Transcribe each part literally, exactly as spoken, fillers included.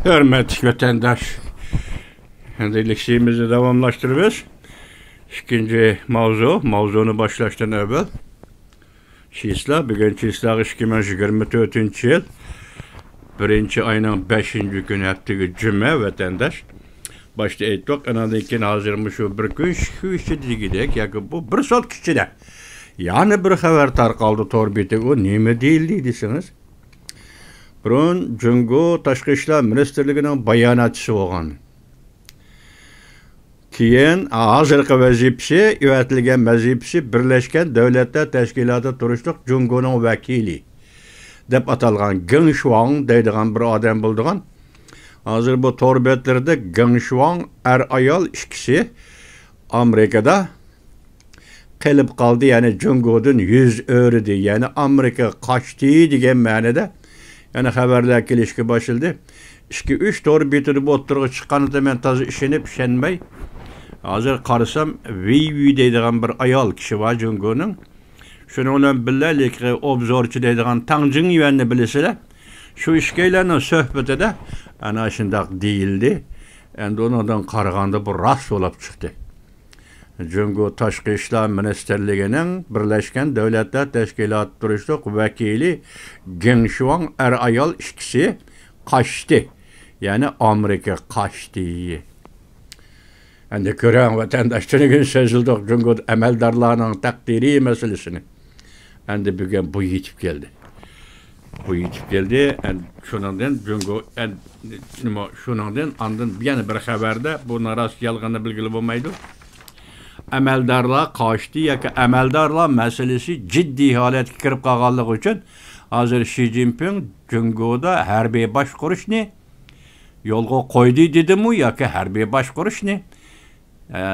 ھۆرمەتلىك ۋەتەنداش، ئەمدى لېكسىيىمىزنى داۋاملاشتۇرىمىز. ئىككىنچى ماۋزۇ، ماۋزۇنى باشلاشتىن ئەۋۋەل، چىسلا، بۈگۈن چىسلاغا ئىككى مىڭ يىگىرمە تۆتىنچى يىل، بىرىنچى ئاينىڭ بەشىنچى كۈنى، ھەپتىگە جۈمە، ۋەتەنداش. باشتا ئېيتتۇق، ئاناندىن كېيىن ھازىر مۇشۇ بىر كۈن، ئىككى كۈن ئىچىدە دېگۈدەك، ياكى بۇ بىر سوتكا ئىچىدە يەنە بىر خەۋەر تارقالدى تور بېتىگە. ئۇ نېمە دېيىلدى دېسىڭىز، بۇرۇن جۇڭگو تاشقى ئىشلار مىنىستىرلىكىنىڭ باياناتچىسى بولغان. كېيىن ھازىرقى ۋەزىپىسى، ئېۋەتىلگەن ۋەزىپىسى بىرلەشكەن دۆلەتلەر تەشكىلاتىدا تۇرۇشلۇق جۇڭگونىڭ ۋەكىلى دەپ ئاتالغان گېڭ شۇاڭ دەيدىغان بىر ئادەم بولىدىغان. ھازىر بۇ تور بەتلىرىدە گېڭ شۇاڭ ئەر-ئايال ئىككىسى ئامېرىكىدا قېلىپ قالدى، يەنى جۇڭگودىن يۈز ئۆرۈدى، يەنى ئامېرىكىغا قاچتى دېگەن مەنىدە يەنە خەۋەرلەر كېلىشكە باشلىدى. ئىككى، ئۈچ تور بېتىدە بۇ ئوتتۇرىغا چىققاندا مەن تازا ئىشىنىپ، ئىشەنمەي، ھازىر قارىسام، ۋېي ۋېي دەيدىغان بىر ئايال كىشى بار جۇڭگونىڭ. شۇنىڭ بىلەن بىللە، ھېلىقى ئوبزورچى دەيدىغان تاڭ جىڭيۈەننى بىلىسىلەر. شۇ ئىككىيلەننىڭ سۆھبىتىدە ئەنە شۇنداق دېيىلدى. ئەمدى ئۇنىڭدىن قارىغاندا، بۇ راست بولۇپ چىقتى. جۇڭگو تاشقى ئىشلار مىنىستىرلىكىنىڭ بىرلەشكەن دۆلەتلەر تەشكىلاتى تۇرۇشلۇق ۋەكىلى گېڭ شۇاڭ ئەر-ئايال ئىككىسى قاچتى. يەنى ئامېرىكىغا قاچتى. ئەمدى كۆرۈڭ، ۋەتەنداش، تۈنۈگۈن سۆزلىدۇق جۇڭگو ئەمەلدارلارنىڭ تەقدىرى مەسىلىسىنى. ئەمدى بۈگۈن بۇ يېتىپ كەلدى. بۇ يېتىپ كەلدى. ئەن-، شۇنىڭدىن جۇڭگو، ئەن-، نېمە، شۇنىڭدىن ئاندىن يەنە بىر خەۋەردە، بۇ ناراست يالغىنىنى بىلگىلى بولمايدۇ. ئەمەلدارلار قاچتى ياكى ئەمەلدارلار مەسىلىسى جىددىي ھالەتكە كىرىپ قالغانلىقى ئۈچۈن، ھازىر شى جىنپىڭ جۇڭگودا ھەربىي باشقۇرۇشنى يولغا قويدى دېدىمۇ ياكى ھەربىي باشقۇرۇشنى، ئە،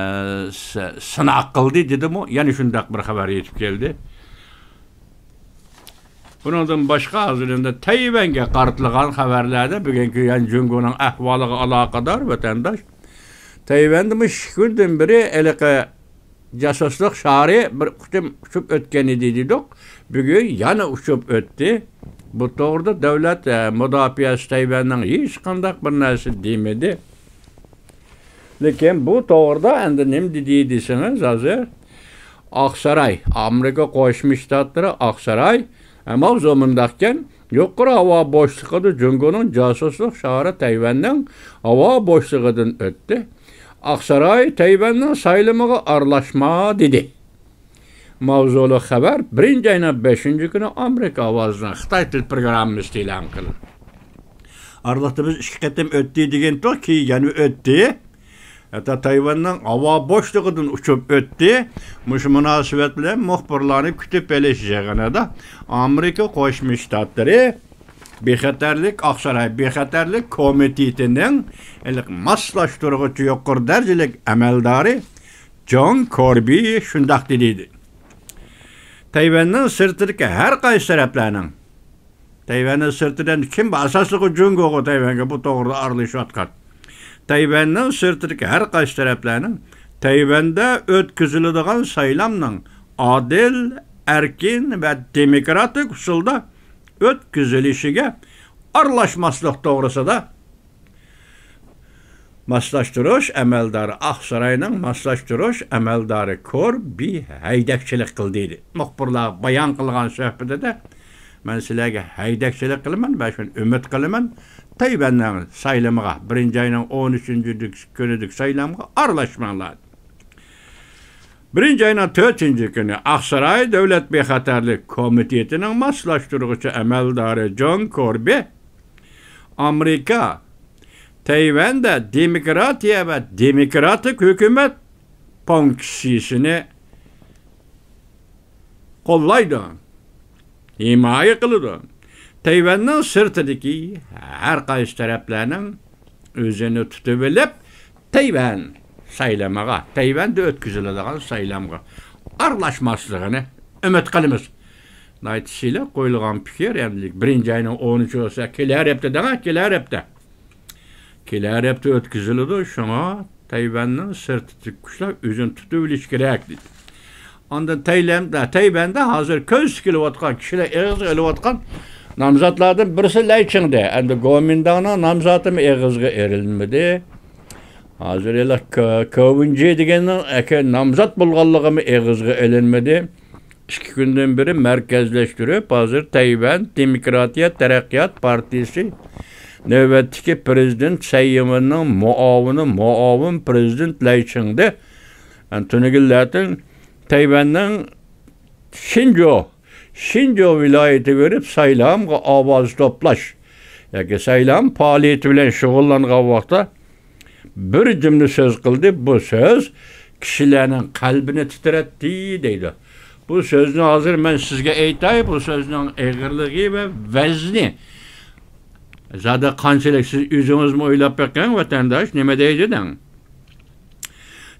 س-، سىناق قىلدى دېدىمۇ، يەنە شۇنداق بىر خەۋەر يېتىپ كەلدى. بۇنىڭدىن باشقا، ھازىر ئەمدى تەيۋەنگە قارىتىلغان خەۋەرلەردە بۈگۈنكى، يەنى جۇڭگونىڭ ئەھۋالىغا ئالاقىدار ۋەتەنداش، تەيۋەندىمۇ ئىككى كۈندىن بېرى ھېلىقى جاسۇسلۇق شارى بىر قېتىم ئۇچۇپ ئۆتكەن ئىدى دېدۇق. بۈگۈن يەنە ئۇچۇپ ئۆتتى. بۇ توغرىدا دۆلەت، ئە، مۇداپىئەسى تەيۋەننىڭ ھېچقانداق بىر نەرسە دېمىدى. لېكىن بۇ توغرىدا ئەمدى نېمە دېدى دېسىڭىز، ھازىر ئاقساراي، ئامېرىكا قوشما شتاتلىرى ئاقساراي، ئە، ماۋزۇ مۇنداقكەن، يۇقىرى ھاۋا بوشلۇقىدا جۇڭگونىڭ جاسۇسلۇق شارى تەيۋەننىڭ ھاۋا بوشلۇقىدىن ئۆتتى. ئاقساراي تەيۋەننىڭ سايلىمىغا ئارىلاشما دېدى. ماۋزۇلۇق خەۋەر بىرىنچى ئاينىڭ بەشىنچى كۈنى ئامېرىكا ئاۋازىنىڭ خىتاي تىل پروگراممىسىدا ئېلان قىلىندى. ئارىلىقتا بىز ئىككى قېتىم ئۆتتى دېگەنتۇق، كېيىن يەنە ئۆتتى. ھەتتا تايۋاننىڭ ھاۋا بوشلۇقىدىن ئۇچۇپ ئۆتتى. مۇشۇ مۇناسىۋەت بىلەن مۇخبىرلارنى كۈتۈپ ئېلىش يىغىنىدا ئامېرىكا قوشما شتاتلىرى بىخەتەرلىك، ئاقساراي بىخەتەرلىك كومىتېتىنىڭ ھېلىقى ماسلاشتۇرغۇچى يۇقىرى دەرىجىلىك ئەمەلدارى جون كوربى شۇنداق دېدى. تەيۋەننىڭ سىرتىدىكى ھەر قايسى تەرەپلەرنىڭ، تەيۋەننىڭ سىرتىدىن كىم بار؟ ئاساسلىقى جۇڭگوغۇ تەيۋەنگە بۇ توغرىدا ئارىلىشىۋاتقان. تەيۋەننىڭ سىرتىدىكى ھەر قايسى تەرەپلەرنىڭ تەيۋەندە ئۆتكۈزۈلىدىغان سايلامنىڭ ئادىل، ئەركىن ۋە دېموكراتىك ئۇسۇلدا ئۆتكۈزۈلۈشىگە ئارىلاشماسلىق توغرىسىدا ماسلاشتۇرۇش ئەمەلدارى، ئاقساراينىڭ ماسلاشتۇرۇش ئەمەلدارى كوربى ھەيدەكچىلىك قىلدى. مۇخبىرلارغا بايان قىلغان سۆھبىتىدە، مەن سىلەرگە ھەيدەكچىلىك قىلىمەن ۋە شۇنى ئۈمىد قىلىمەن، تەيۋەننىڭ سايلىمىغا، بىرىنچى ئاينىڭ ئون ئۈچىنچى كۈنىدىكى سايلامغا ئارىلاشماڭلار. بىرىنچى ئاينىڭ تۆتىنچى كۈنى ئاقساراي دۆلەت بىخەتەرلىك كومىتېتىنىڭ ماسلاشتۇرغۇچى ئەمەلدارى جون كوربى ئامېرىكا تەيۋەندە دېموكراتىيە ۋە دېموكراتىك ھۆكۈمەت پونكسىيىسىنى قوللايدۇ، ھىمايە قىلىدۇ. تەيۋەننىڭ سىرتىدىكى ھەر قايسى تەرەپلەرنىڭ ئۆزىنى تۇتۇۋېلىپ، تەيۋەن سايلىمىغا، تەيۋەندە ئۆتكۈزۈلىدىغان سايلامغا ئارىلاشماسلىقىنى ئۈمىد قىلىمىز. ناھايىتى سىلىق قويۇلغان پىكىر، ئەمدى بىرىنچى ئاينىڭ ئون ئۈچى بولسا، كېلەر ھەپتە دەڭە، كېلەر ھەپتە. كېلەر ھەپتە ئۆتكۈزۈلىدۇ، شۇڭا تەيۋەننىڭ سىرتىدىكى كۈچلەر ئۆزىنى تۇتۇۋېلىشى كېرەك، دېدى. ئاندىن تەيلەن-، تەيۋەندە ھازىر كۆز تىكىلىۋاتقان، كىشىلەر ئېغىزغا ئېلىۋاتقان نامزاتلاردىن بىرسى لەي چىڭدې. ئەمدى گومىنداڭنىڭ نامزاتىمۇ ئېغىزغا ئېلىنمىدى. ھازىر ھېلى كو-، كوۋىنجى دېگەننىڭ ئەكە نامزات بولغانلىقىمۇ ئېغىزغا ئېلىنمىدى. ئىككى كۈندىن بېرى مەركەزلەشتۈرۈپ، ھازىر تەيۋەن دېموكراتىيە تەرەققىيات پارتىيىسى نۆۋەتتىكى پىرېزىدېنت سەي يىڭۋېننىڭ مۇئاۋىنى، مۇئاۋىن پىرېزىدېنت لەي چىڭدې تۈنۈگۈنلەتىن تەيۋەننىڭ شىنجۇ، شىنجۇ ۋىلايىتىگە بېرىپ سايلامغا ئاۋاز توپلاش ياكى سايلام پائالىيىتى بىلەن شۇغۇللانغان ۋاقىتتا بىر جۈملە سۆز قىلدى. بۇ سۆز كىشىلەرنىڭ قەلبىنى تىترەتتى دەيدۇ. بۇ سۆزنى ھازىر مەن سىزگە ئېيتاي، بۇ سۆزنىڭ ئېغىرلىقى ۋە ۋەزنى زادى قانچىلىك، سىز ئۆزىڭىزمۇ ئويلاپ بېقىڭ، ۋەتەنداش، نېمە دەيدۇ دەڭ.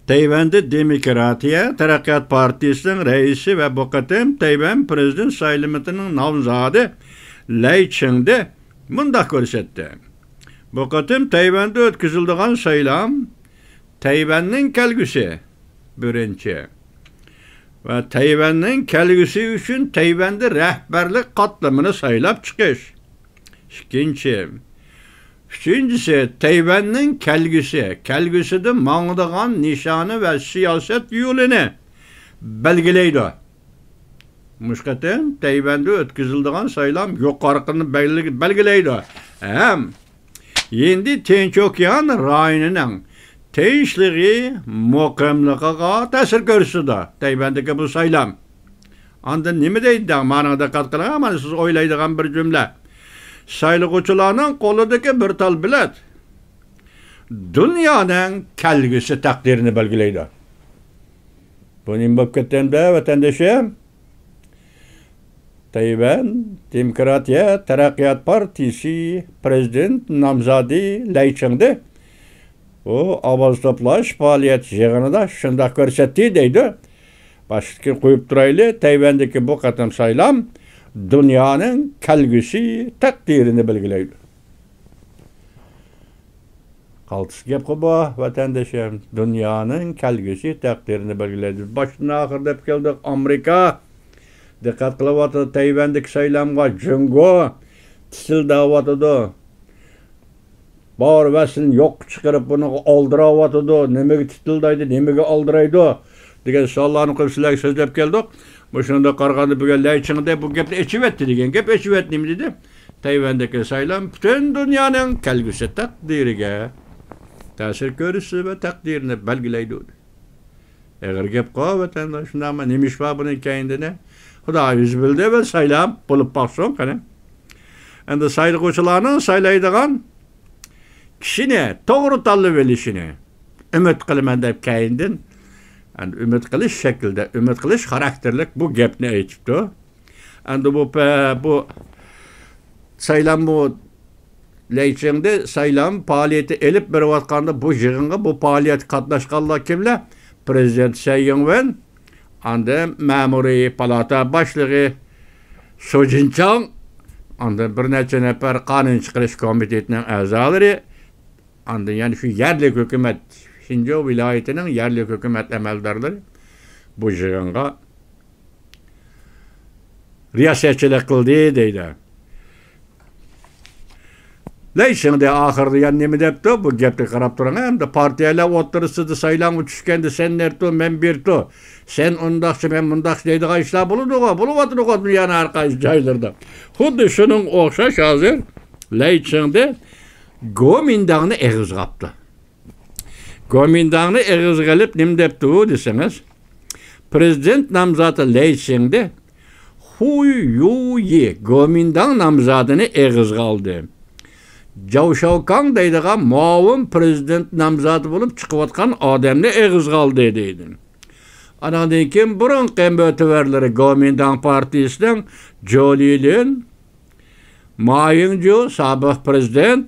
تەيۋەندە دېموكراتىيە تەرەققىيات پارتىيىسىنىڭ رەئىسى ۋە بۇ قېتىم تەيۋەن پىرېزىدېنت سايلىمىتىنىڭ نامزادى لەي چىڭدې مۇنداق كۆرسەتتى. بۇ قېتىم تەيۋەندە ئۆتكۈزۈلىدىغان سايلام تەيۋەننىڭ كەلگۈسى، بىرىنچى، ۋە تەيۋەننىڭ كەلگۈسى ئۈچۈن تەيۋەندە رەھبەرلىك قاتلىمىنى سايلاپ چىقىش، ئىككىنچى. ئۈچىنچىسى، تەيۋەننىڭ كەلگۈسى، كەلگۈسىدە ماڭىدىغان نىشانى ۋە سىياسەت يولىنى بەلگىلەيدۇ. مۇشۇ قېتىم تەيۋەندە ئۆتكۈزۈلىدىغان سايلام يۇقىرىقىنى بەلگى-، بەلگىلەيدۇ ھەم ھىندى تىنچ ئوكيان رايونىنىڭ تىنچلىقى، مۇقىملىقىغا تەسىر كۆرسىتىدۇ. تەيۋەندىكى بۇ سايلام. ئاندىن نېمە دەيدۇ دەڭ؟ مانا دىققەت قىلىڭ، مانا سىز ئويلايدىغان بىر جۈملە. سايلىغۇچىلارنىڭ قولىدىكى بىر تال بېلەت دۇنيانىڭ كەلگۈسى تەقدىرىنى بەلگىلەيدۇ. بۇ نېمە بولۇپ كەتتى ئەمدى، ۋەتەندىشىم؟ تەيۋەن دېموكراتىيە تەرەققىيات پارتىيىسى پىرېزىدېنت نامزادى لەي چىڭدې بۇ ئاۋاز توپلاش پائالىيەت يىغىنىدا شۇنداق كۆرسەتتى دەيدۇ. باشتىن قويۇپ تۇرايلى، تەيۋەندىكى بۇ قېتىم سايلام دۇنيانىڭ كەلگۈسى تەقدىرىنى بەلگىلەيدۇ. قالتىس گەپقۇ بۇ، ۋەتەندىشىم، دۇنيانىڭ كەلگۈسى تەقدىرىنى بەلگىلەيدۇ. باشتىن ئاخىر دەپ كەلدۇق، ئامېرىكا دىققەت قىلىۋاتىدۇ تەيۋەندىكى سايلامغا، جۇڭگو تىتىلداۋاتىدۇ. بار ۋەسلىنى يوققا چىقىرىپ، بۇنىڭغا ئالدىراۋاتىدۇ. نېمىگە تىتىلدايدۇ، نېمىگە ئالدىرايدۇ دېگەن سوئاللارنى قويۇپ سىلەرگە سۆزلەپ كەلدۇق. مۇشۇنىڭدىن قارىغاندا بۈگۈن لەي چىڭدې بۇ گەپنى ئېچىۋەتتى دېگەن گەپ. ئېچىۋەتتى، نېمە دېدى؟ تەيۋەندىكى سايلام پۈتۈن دۇنيانىڭ كەلگۈسى تەقدىرىگە تەسىر كۆرسىتىدۇ ۋە تەقدىرىنى بەلگىلەيدۇ. ئېغىر گەپقۇ، ۋەتەنداش، شۇنداقمۇ؟ نېمە ئىش بار بۇنىڭ كەينىدە؟ خۇدا ئۆزى بىلدى، بىر سايلام بولۇپ باقسۇن قېنى. ئەمدى سايلىغۇچىلارنىڭ سايلايدىغان كىشىنى توغرا تاللىۋېلىشىنى ئۈمىد قىلىمەن دەپ كەينىدىن، ئەمدى ئۈمىد قىلىش شەكلىدە، ئۈمىد قىلىش خاراكتېرلىك بۇ گەپنى ئېيتىپتۇ. ئەمدى بۇ پە-، بۇ سايلام، بۇ لەيچىڭدە سايلام پائالىيىتى ئېلىپ بېرىۋاتقاندا، بۇ يىغىنغا، بۇ پائالىيەتكە قاتناشقانلار كىملەر؟ پىرېزىدېنت سەي يىڭۋېن، ئاندىن مەمۇرىي پالاتا باشلىقى سۇ جىنچاڭ، ئاندىن بىر نەچچە نەپەر قانۇن چىقىرىش كومىتېتىنىڭ ئەزالىرى، ئاندىن يەنە شۇ يەرلىك ھۆكۈمەت، شىنجۇ ۋىلايىتىنىڭ يەرلىك ھۆكۈمەت ئەمەلدارلىرى بۇ يىغىنغا رىياسەتچىلىك قىلدى دەيدۇ. لەيچىڭدە ئاخىرىدا يەنە نېمە دەپتۇ؟ بۇ گەپكە قاراپ تۇرۇڭ، ئەمدى پارتىيەلەر ئوتتۇرىسىدا سايلام ئۇچۇشكەندە سەن نەرتۇ، مەن بىرتۇ، سەن ئۇنداقچى، مەن مۇنداقچى دەيدىغان ئىشلار بولىدىغۇ، بولۇۋاتىدىغۇ دۇنيانىڭ ھەر قايسى جايلىرىدا. خۇددى شۇنىڭغا ئوخشاش ھازىر لەيچىڭدە گومىنداڭنى ئېغىزغا ئاپتۇ. گومىنداڭنى ئېغىزغا ئېلىپ نېمە دەپتۇ دېسىڭىز، پىرېزىدېنت نامزاتى لەي چىڭدې خۇي يۇيى گومىنداڭ نامزاتىنى ئېغىزغا ئالدى. جاۋ شاۋكاڭ دەيدىغان مۇئاۋىن پىرېزىدېنت نامزاتى بولۇپ چىقىۋاتقان ئادەمنى ئېغىزغا ئالدى دەيدۇ. ئانىڭدىن كېيىن بۇرۇنقى مۆتىۋەرلىرى گومىنداڭ پارتىيىسىنىڭ جولىلىن، مايىڭجۇ، سابىق پىرېزىدېنت،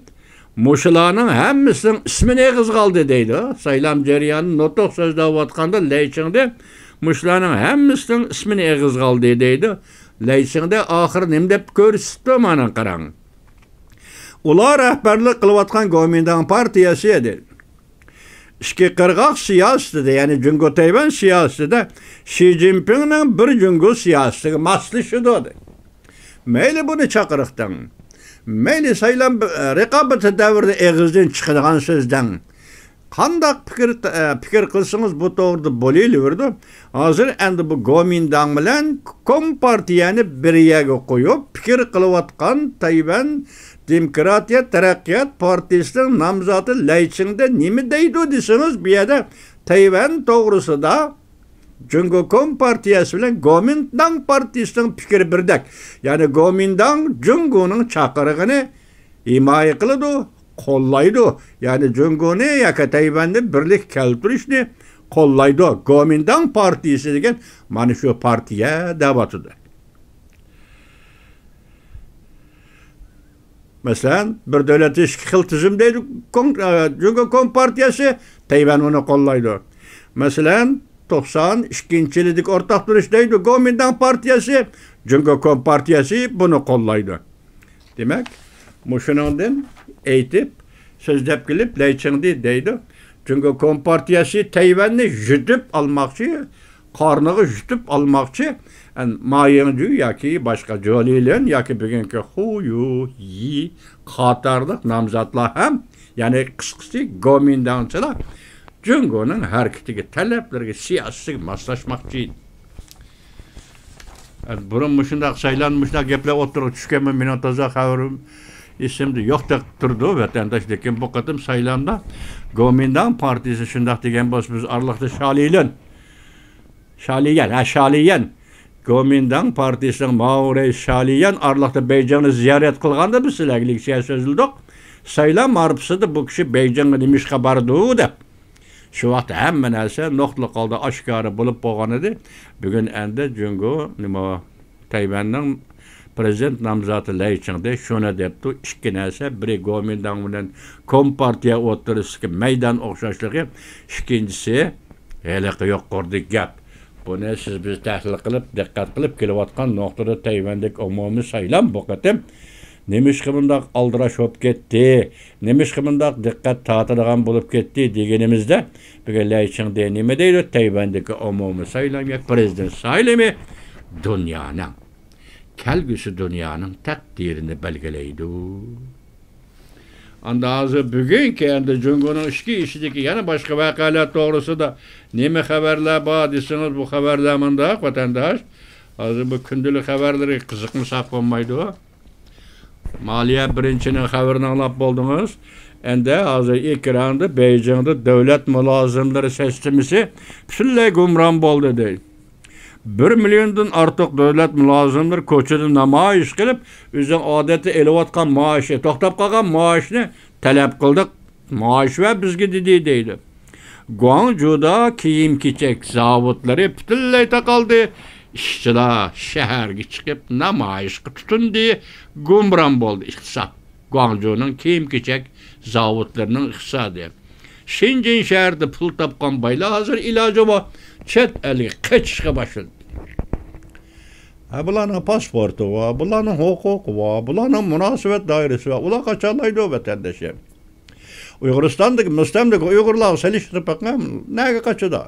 مۇشۇلارنىڭ ھەممىسىنىڭ ئىسمىنى ئېغىزغا ئالدى دەيدۇ. سايلام جەريانىدا نۇتۇق سۆزلەۋاتقاندا لەيچىڭدە مۇشۇلارنىڭ ھەممىسىنىڭ ئىسمىنى ئېغىزغا ئالدى دەيدۇ. لەيچىڭدە ئاخىرى نېمە دەپ كۆرسىتىپتۇ، مانا قاراڭ. ئۇلار رەھبەرلىك قىلىۋاتقان گومىنداڭ پارتىيەسى دەيدۇ. ئىككى قىرغاق سىياسىتىدە، يەنى جۇڭگو تەيۋەن سىياسىتىدە شى جىنپىڭنىڭ بىر جۇڭگو سىياسىتىگە ماسلىشىدۇ، دەيدۇ. مەيلى بۇنى چاقىرىق دەڭ، مەيلى سايلام، رىقابىتى دەۋرىدە ئېغىزدىن چىقىدىغان سۆز دەڭ. قانداق پىكىر، پىكىر قىلسىڭىز بۇ توغرىدا بولۇۋېرىدۇ. ھازىر ئەمدى بۇ گومىنداڭ بىلەن كومپارتىيەنى بىر يەرگە قويۇپ، پىكىر قىلىۋاتقان تەيۋەن دېموكراتىيە تەرەققىيات پارتىيىسىنىڭ نامزاتى لەي چىڭدې نېمە دەيدۇ دېسىڭىز، بۇ يەردە تەيۋەن توغرىسىدا جۇڭگو كومپارتىيەسى بىلەن گومىنداڭ پارتىيىسىنىڭ پىكرى بىردەك. يەنى گومىنداڭ جۇڭگونىڭ چاقىرىقىنى ھىمايە قىلىدۇ، قوللايدۇ. يەنى جۇڭگونى ياكى تەيۋەننى بىرلىككە كەلتۈرۈشنى قوللايدۇ. گومىنداڭ پارتىيىسى دېگەن مانا شۇ پارتىيە دەۋاتىدۇ. مەسىلەن، بىر دۆلەت ئىككى خىل تۈزۈم دەيدۇ، كوم-، ئە، جۇڭگو كومپارتىيەسى، تەيۋەن ئۇنى قوللايدۇ. مەسىلەن، توقسان ئىككىنچى يىلىدىكى ئورتاق تۇرۇش دەيدۇ، گومىنداڭ پارتىيەسى، جۇڭگو كومپارتىيەسى بۇنى قوللايدۇ. دېمەك، مۇشۇنىڭدىن ئېيتىپ، سۆزلەپ كېلىپ، لەي چىڭدې دەيدۇ. جۇڭگو كومپارتىيەسى تەيۋەننى يۇتۇپ ئالماقچى، قارنىغا يۇتۇپ ئالماقچى. ئەن-، ما يىڭجۈ ياكى باشقا جولىلېن ياكى بۈگۈنكى خۇ يۇ يى قاتارلىق نامزاتلار ھەم، يەنى قىسقىسى، گومىنداڭچىلار جۇڭگونىڭ ھەرىكىتىگە، تەلەپلىرىگە، سىياسىتىگە ماسلاشماقچى. بۇرۇن مۇشۇنداق سايلام، مۇشۇنداق گەپلەر ئوتتۇرىغا چۈشكەنمۇ، مېنىڭ تازا خەۋىرىم ئېسىمدە يوقتەك تۇرىدۇ، ۋەتەنداش. لېكىن بۇ قېتىم سايلامدا گومىنداڭ پارتىيىسى شۇنداق دېگەن بولسا، بىز ئارىلىقتا شالىيلەن، شالىيەن، ھە، شالىيەن، گومىنداڭ پارتىيىسىنىڭ ماۋۇ رەئىس شالىيەن ئارىلىقتا بېيجىڭنى زىيارەت قىلغاندا، بىز سىلەرگە لېكسىيە سۆزلىدۇق. سايلام ھارپىسىدا بۇ كىشى بېيجىڭغا نېمە ئىشقا بارىدۇ دەپ. شۇ ۋاقىت ھەممە نەرسە نۇقتىلىق ھالدا ئاشكارا بولۇپ بولغان ئىدى. بۈگۈن ئەندى جۇڭگو، نېمە، تەيۋەننىڭ پىرېزىدېنت نامزاتى لەي چىڭدې شۇنى دەپتۇ، ئىككى نەرسە، بىرى گومىنداڭ بىلەن كومپارتىيە ئوتتۇرىسىدىكى مەيدان ئوخشاشلىقى، ئىككىنچىسى ھېلىقى يۇقىرىدىكى گەپ. بۇنى سىز بىز تەھلىل قىلىپ، دىققەت قىلىپ كېلىۋاتقان نۇقتىدا تەيۋەندىكى ئومۇمىي سايلام بۇ قېتىم نېمىشقا بۇنداق ئالدىراش بولۇپ كەتتى؟ نېمىشقا مۇنداق دىققەت تارتىدىغان بولۇپ كەتتى دېگىنىمىزدە، بۈگۈن لەي چىڭدې نېمە دەيدۇ؟ تەيۋەندىكى ئومۇمىي سايلام ياكى پىرېزىدېنت سايلىمى دۇنيانىڭ، كەلگۈسى دۇنيانىڭ تەقدىرىنى بەلگىلەيدۇ. ئاندا ھازىر بۈگۈنكى ئەمدى جۇڭگونىڭ ئىچكى ئىشىدىكى يەنە باشقا ۋەقەلەر توغرىسىدا نېمە خەۋەرلەر بار دېسىڭىز، بۇ خەۋەرلەر مۇنداق، ۋەتەنداش. ھازىر بۇ كۈندىلىك خەۋەرلىرىگە قىزىقمىساق بولمايدۇ. مالىيە بىرىنچىنىڭ خەۋىرىنى ئاڭلاپ بولدىڭىز. ئەندى ھازىر ئېكراندا بېيجىڭدا دۆلەت مۇلازىملىرى سىستېمىسى پۈتۈنلەي گۇمران بولدى دەيدۇ. بىر مىليوندىن ئارتۇق دۆلەت مۇلازىملىرى كوچىدا نامايىش قىلىپ، ئۆزىنىڭ ئادەتتە ئېلىۋاتقان مائاشى، توختاپ قالغان مائاشنى تەلەپ قىلدۇق. مائاش بەر بىزگە دېدى دەيدۇ. گۇاڭجۇدا كىيىم-كېچەك زاۋۇتلىرى پۈتۈنلەي تاقالدى. ئىشچىلار شەھەرگە چىقىپ نامايىشقا تۇتۇندى. گۇمران بولدى ئىقتىساد. گۇاڭجۇنىڭ كىيىم-كېچەك زاۋۇتلىرىنىڭ ئىقتىسادى. شېنجېن شەھىرىدە پۇل تاپقان بايلار ھازىر ئىلاجى بار چەت ئەلگە قېچىشقا باشلىدى. ھە، بۇلارنىڭ پاسپورتى بار، بۇلارنىڭ ھوقۇقى بار، بۇلارنىڭ مۇناسىۋەت دائىرىسى بار. ئۇلار قاچالايدۇ ۋەتەندىشىم. ئۇيغۇرىستاندىكى مۇستەملىكە ئۇيغۇرلارغا سېلىشتۇرۇپ بېقىڭ، نەگە قاچىدۇ؟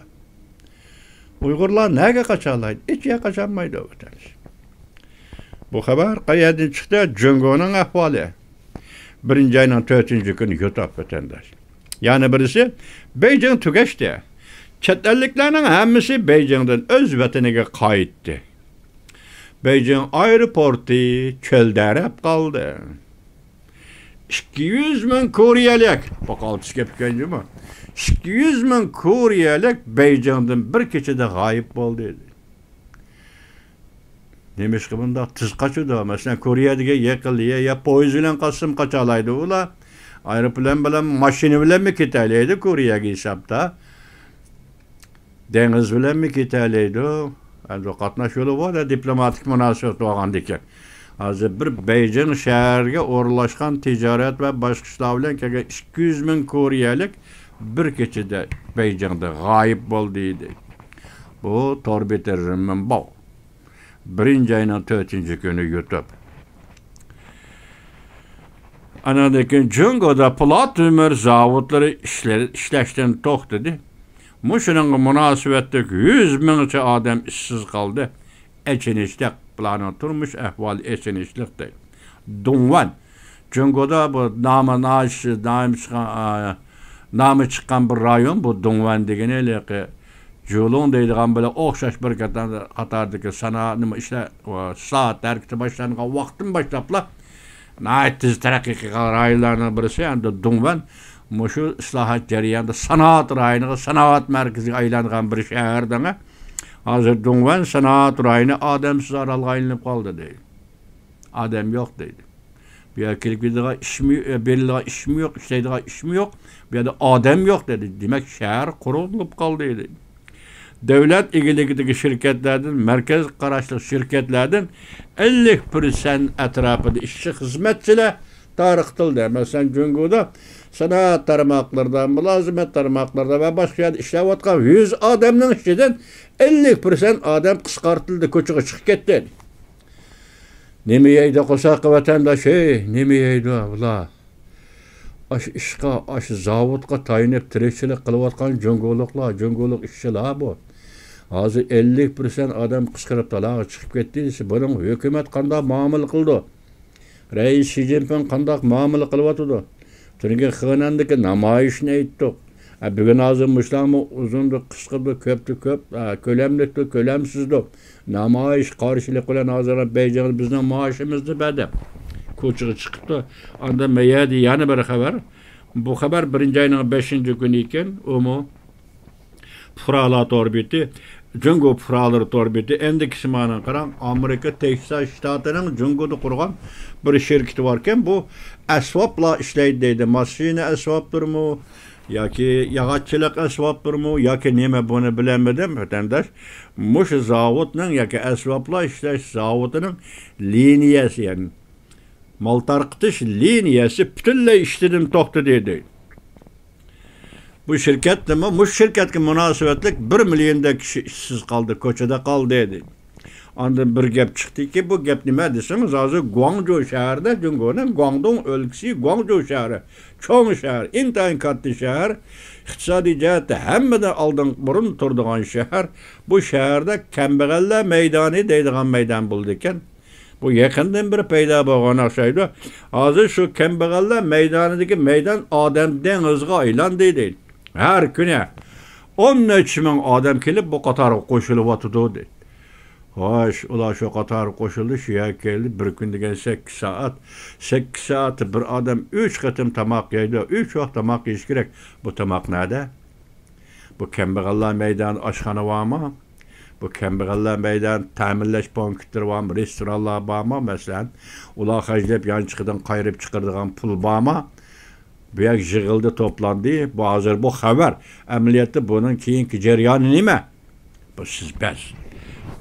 ئۇيغۇرلار نەگە قاچالايدۇ؟ ھېچ يەرگە قاچالمايدۇ ۋەتەندىشىم. بۇ خەۋەر قەيەردىن چىقتى؟ جۇڭگونىڭ ئەھۋالى. بىرىنچى ئاينىڭ تۆتىنچى كۈنى يۇتۇپ ۋەتەنداش. يەنە بىرسى، بېيجىڭ تۈگەشتى. چەت ئەللىكلەرنىڭ ھەممىسى بېيجىڭدىن ئۆز ۋەتىنىگە قايتتى. بېيجىڭ ئايروپورتى چۆلدەرەپ قالدى. ئىككى يۈز مىڭ كورېيەلىك، باقالتىس گەپ ئىكەن جۇمۇ. ئىككى يۈز مىڭ كورېيەلىك بېيجىڭدىن بىر كېچىدە غايىب بولدى. نېمىشقا بۇنداق تېز قاچىدۇ؟ مەسىلەن، كورېيە دېگەن يېقىن يە، يا پويىز بىلەن قاچسىمۇ قاچالايدۇ ئۇلار. ئايروپىلان بىلەن، ماشىنا بىلەنمۇ كېتەلەيدۇ كورېيەگە ھېسابتا. دېڭىز بىلەنمۇ كېتەلەيدۇ. ئەمدى قاتناش يولى بار-دە، دىپلوماتىك مۇناسىۋەت بولغاندىكىن. ھازىر بىر بېيجىڭ شەھەرگە ئورۇنلاشقان تىجارەت ۋە باشقا ئىشلار بىلەن كەلگەن ئىككى يۈز مىڭ كورېيەلىك بىر كېچىدە بېيجىڭدا غايىب بولدى دەيدۇ. بۇ تور بېتى رېنمىنباۋ. بىرىنچى ئاينىڭ تۆتىنچى كۈنى يۇتۇپ. ئانىڭدىن كېيىن جۇڭگودا پولات تۆمۈر زاۋۇتلىرى ئىشلە-، ئىشلەشتىن توختىدى. مۇشۇنىڭغا مۇناسىۋەتلىك يۈز مىڭچە ئادەم ئىشسىز قالدى. ئېچىنىشلىق، بۇلارنىڭ تۇرمۇش ئەھۋالى ئېچىنىشلىق دەيدۇ. دۇڭۋەن. جۇڭگودا بۇ نامى ناش-، نامى چىققان، ئا، نامى چىققان بىر رايون بۇ دۇڭۋەن دېگىنى، ھېلىقى جۇلۇڭ دەيدىغان بىلەن ئوخشاش بىر قاتار-، قاتاردىكى سانا-، نېمە ئىشلار، ئىسلاھات ھەرىكىتى باشلانغان ۋاقىتتىن باشلاپلا ناھايىتى تېز تەرەققىي قىلغان رايونلارنىڭ بىرسى ئەمدى دۇڭۋەن. مۇشۇ ئىسلاھات جەريانىدا سانائەت رايونىغا، سانائەت مەركىزىگە ئايلانغان بىر شەھەر دەڭە. ھازىر دۇڭۋەن سانائەت رايونى ئادەمسىز ئارالغا ئايلىنىپ قالدى دەيدۇ. ئادەم يوق دەيدۇ. بۇ يەرگە كېلىپ كېتىدىغان ئىشمۇ، بېرىلىدىغان ئىشمۇ يوق، ئىشلەيدىغان ئىشمۇ يوق. بۇ يەردە ئادەم يوق دەيدۇ. دېمەك، شەھەر قۇرۇلۇپ قالدى دەيدۇ. دۆلەت ئىگىلىكىدىكى شىركەتلەردىن، مەركەزگە قاراشلىق شىركەتلەردىن ئەللىك پىرسەنت ئەتراپىدا ئىشچى خىزمەتچىلەر تارقىتىلدى. مەسىلەن، جۇڭگودا سانائەت تارماقلىرىدا، مۇلازىمەت تارماقلىرىدا ۋە باشقا يەردە ئىشلەۋاتقان يۈز ئادەمنىڭ ئىچىدىن ئەللىك پىرسەنت ئادەم قىسقارتىلدى، كوچىغا چىقىپ كەتتى. نېمە يەيدۇ قورساققا ۋەتەنداش، ھەي، نېمە يەيدۇ بۇلار؟ ئاشۇ ئىشقا، ئاشۇ زاۋۇتقا تايىنىپ تىرىكچىلىك قىلىۋاتقان جۇڭگولۇقلار، جۇڭگولۇق ئىشچىلار بۇ. ھازىر ئەللىك پىرسەنت ئادەم قىسقىرىپ تالاغا چىقىپ كەتتى دېسە، بۇنىڭ ھۆكۈمەت قانداق مۇئامىلە قىلىدۇ؟ رەئىس شى جىنپىڭ قانداق مۇئامىلە قىلىۋاتىدۇ؟ تۈنۈگۈن خېنەندىكى نامايىشنى ئېيتتۇق. ئە، بۈگۈن ھازىر مۇشۇلارمۇ ئۇزۇندۇ، قىسقىدۇ، كۆپتۇ كۆپ، ئە، كۆلەملىكتۇ، كۆلەمسىزدۇ. نامايىش، قارشىلىق بىلەن ھازىر بەيجىڭدە بىزنىڭ مائاشىمىزنى بەر دەپ كوچىغا چىقىپتۇ. ئاندىن مەيەدە يەنە بىر خەۋەر. بۇ خەۋەر بىرىنچى ئاينىڭ بەشىنچى كۈنى ئىكەن، ئۇمۇ پۇقرالار تور بېتى، جۇڭگو پۇقرالىرى تور بېتى، ئەندىكىسى مانا قاراڭ، ئامېرىكا تېكساس شتاتىنىڭ جۇڭگودا قۇرغان بىر شىركىتى باركەن، بۇ ئەسۋابلار ئىشلەيدۇ دەيدۇ، ماشىنا ئەسۋابلىرىمۇ ياكى ياغاچچىلىق ئەسۋابلىرىمۇ ياكى نېمە، بۇنى بىلەلمىدىم، ۋەتەنداش. مۇشۇ زاۋۇتنىڭ ياكى ئەسۋابلار ئىشلەش زاۋۇتىنىڭ لىنىيەسى، يەنى مال تارقىتىش لىنىيەسى پۈتۈنلەي ئىشلىدىن توختىدى دەيدۇ. بۇ شىركەتتىمۇ، مۇشۇ شىركەتكە مۇناسىۋەتلىك بىر مىليوندەك كىشى ئىشسىز قالدى، كوچىدا قالدى دەيدۇ. ئاندىن بىر گەپ چىقتىكى، بۇ گەپ نېمە دېسىڭىز، ھازىر گۇاڭجۇ شەھىرىدە، جۇڭگونىڭ گۇاڭدۇڭ ئۆلكىسى گۇاڭجۇ شەھىرى، چوڭ شەھەر، ئىنتايىن كاتتا شەھەر، ئىقتىسادىي جەھەتتە ھەممىدىن ئالدىن بۇرۇن تۇرىدىغان شەھەر. بۇ شەھەردە كەمبەغەللەر مەيدانى دەيدىغان مەيدان بولىدىكەن. بۇ يېقىندىن بېرى پەيدا بولغان ئوخشايدۇ. ھازىر شۇ كەمبەغەللەر مەيدانىدىكى مەيدان ئادەم دېڭىزىغا ئايلاندى دەيدۇ. ھەر كۈنى ئون نەچچە مىڭ ئادەم كېلىپ بۇ قاتارغا قوشۇلۇۋاتىدۇ دەيدۇ. خوش، ئۇلار شۇ قاتارغا قوشۇلدى، شۇ يەرگە كەلدى. بىر كۈن دېگەن سەككىز سائەت. سەككىز سائەتتە بىر ئادەم ئۈچ قېتىم تاماق يەيدۇ. ئۈچ ۋاق تاماق يېيىش كېرەك. بۇ تاماق نەدە؟ بۇ كەمبەغەللەر مەيدانىدا ئاشخانا بارمۇ؟ بۇ كەمبەغەللەر مەيدانىدا تەمىنلەش پونكىتلىرى بارمۇ؟ رېستورانلار بارمۇ؟ مەسىلەن، ئۇلار خەجلەپ يانچۇقىدىن قايرىپ چىقىرىدىغان پۇل بارمۇ؟ بۇ يەر يىغىلدى، توپلاندى. بۇ ھازىر بۇ خەۋەر. ئەمەلىيەتتە بۇنىڭ كېيىنكى جەريانى نېمە؟ بۇ سىز بەس.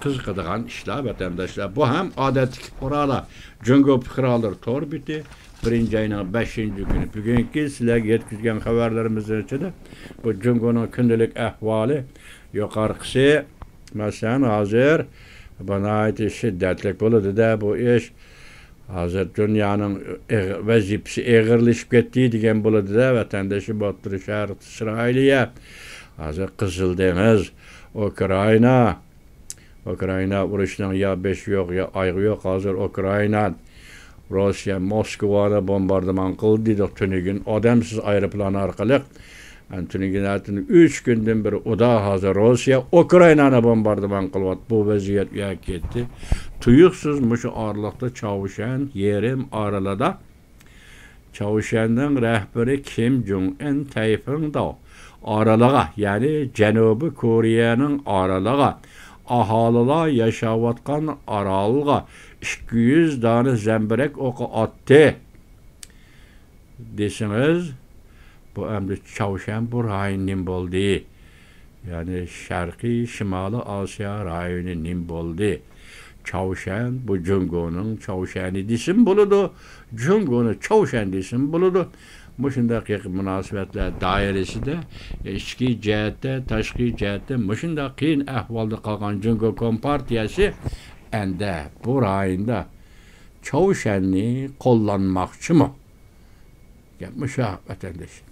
قىزىقىدىغان ئىشلار، ۋەتەنداشلار. بۇ ھەم ئادەتتىكى پۇقرالار، جۇڭگو پۇقرالىرى تور بېتى، بىرىنچى ئاينىڭ بەشىنچى كۈنى. بۈگۈنكى سىلەرگە يەتكۈزگەن خەۋەرلىرىمىزنىڭ ئىچىدە بۇ جۇڭگونىڭ كۈندىلىك ئەھۋالى، يۇقىرىقىسى، مەسىلەن، ھازىر بۇ ناھايىتى شىددەتلىك بولىدۇ-دە بۇ ئىش. ھازىر دۇنيانىڭ ئېغ-، ۋەزىپىسى ئېغىرلىشىپ كەتتى دېگەن بولىدۇ-دە، ۋەتەندىشى بولۇپ تۇرۇش شەرقىي ئىسرائىلىيە. ھازىر قىزىل دېڭىز، ئۇكرائىنا. ئۇكرائىنا ئۇرۇشنىڭ يا بېشى يوق، يا ئايىغى يوق. ھازىر ئۇكرائىنا، روسىيە موسكۋانى بومباردىمان قىلدى دېدۇق تۈنۈگۈن ئادەمسىز ئايروپىلان ئارقىلىق. ئەنە تۈنۈگۈن ئەتىن ئۈچ كۈندىن بېرى ئۇدا ھازىر روسىيە ئۇكرائىنانى بومباردىمان قىلىۋاتىدۇ. بۇ ۋەزىيەت ئۇ يەرگە كەتتى. تۇيۇقسىز مۇشۇ ئارىلىقتا چاۋشيەن يېرىم ئارىلىدا چاۋشيەننىڭ رەھبىرى كىم جۇڭ ئىن تەيفېڭداۋ ئارىلىغا، يەنى جەنۇبىي كورېيەنىڭ ئارىلىغا، ئاھالىلار ياشاۋاتقان ئارالغا ئىككى يۈز دانە زەمبىرەك ئوقى ئاتتى دېسىڭىز، بۇ ئەمدى چاۋشيەن بۇ رايون نېمە بولدى؟ يەنى شەرقىي شىمالىي ئاسىيا رايونى نېمە بولدى؟ چاۋشيەن، بۇ جۇڭگونىڭ چاۋشيەنى دېسىمۇ بولىدۇ، جۇڭگونى چاۋشيەن دېسىمۇ بولىدۇ. مۇشۇنداق يېقىن مۇناسىۋەتلەر دائىرىسىدە ئىچكى جەھەتتە، تاشقى جەھەتتە مۇشۇنداق قىيىن ئەھۋالدا قالغان جۇڭگو كومپارتىيەسى ئەندە بۇ رايوندا چاۋشيەننى قوللانماقچىمۇ؟ گەپ مۇشۇ، ۋەتەنداش.